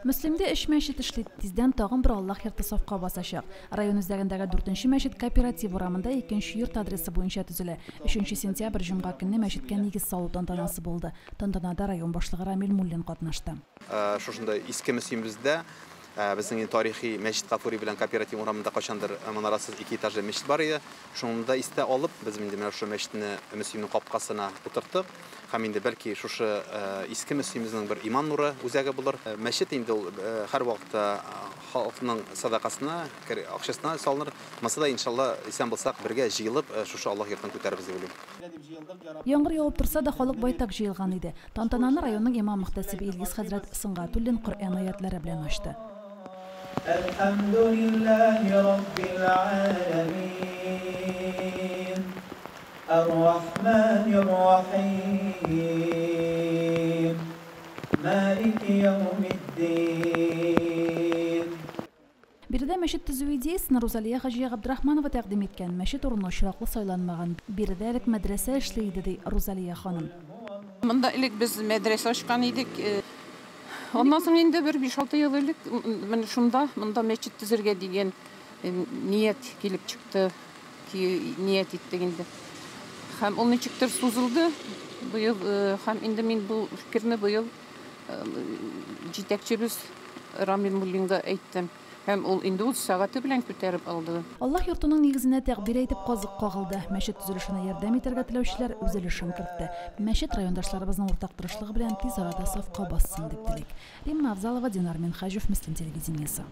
Мөслимдә өч мәчет эшли. Тиздән тагын бер Аллаһ йорты сафка басачак. Район үзәгендәге дүртенче мәчет Кооператив урамында икенче йорт адресы буенча төзелә. Өченче сентябрь җомга көнне мәчеткә нигез салу тантанасы булды. Тантанада район башлыгы Рамил Муллин катнашты. Шушында Иске Мөслимебездә безнең инде тарихи мәчет Гафури белән Кооператив урамында кайчандыр манарасыз ике этажлы мәчет бар иде. Шуны да истә алып, без инде менә шушы мәчетне Мөслимнең капкасына утырттык. Һәм инде бәлки шушы Иске Мөслимебезнең бер иман нуры үзәге булыр. Мәчет инде ул һәрвакытта халыкның садакасына, акчасына салыныр. Монсы да, иншалла, исән булсак, бергә җыелып, шушы Аллаһ йортын күтәрербез дип уйлыйм. Яңгыр явып торса да, халык байтак җыелган иде. Тантананы районның имам-мөхтәсибе Илгиз хәзрәт Сөнгатуллин Коръән аятләре белән ачты. Әлхәмдүлилләһи раббил галәмин, ар-рахманир рахим, малики яумиддин. Биредә мәчет төзү идеясен Рузалия хаҗия Габдрахманова тәкъдим иткән. Мәчет урыны очраклы сайланмаган. Биредә элек мәдрәсә эшли иде, ди Рузалия ханым. Монда элек без мәдрәсә ачкан идек. Аннан соң инде бер биш-алты ел элек менә шунда, монда мәчет төзергә дигән ният килеп чыкты. Ният иттек инде. Һәм ул ничектер сузылды быел, һәм инде мин бу фикерне быел җитәкчебез Рамил Муллинга әйттем. Һәм ул инде үз сәгате белән күтәреп алды. Аллаһ йортының нигезенә тәкъбир әйтеп казык кагылды. Мәчет төзелешенә ярдәм итәргә теләүчеләр үз өлешен кертте. Мәчет райондашларыбызның уртак тырышлыгы белән тиз арада сафка бассын дип телик. Римма Авзалова, Динар Минһаҗев, Мөслим телевидениесе.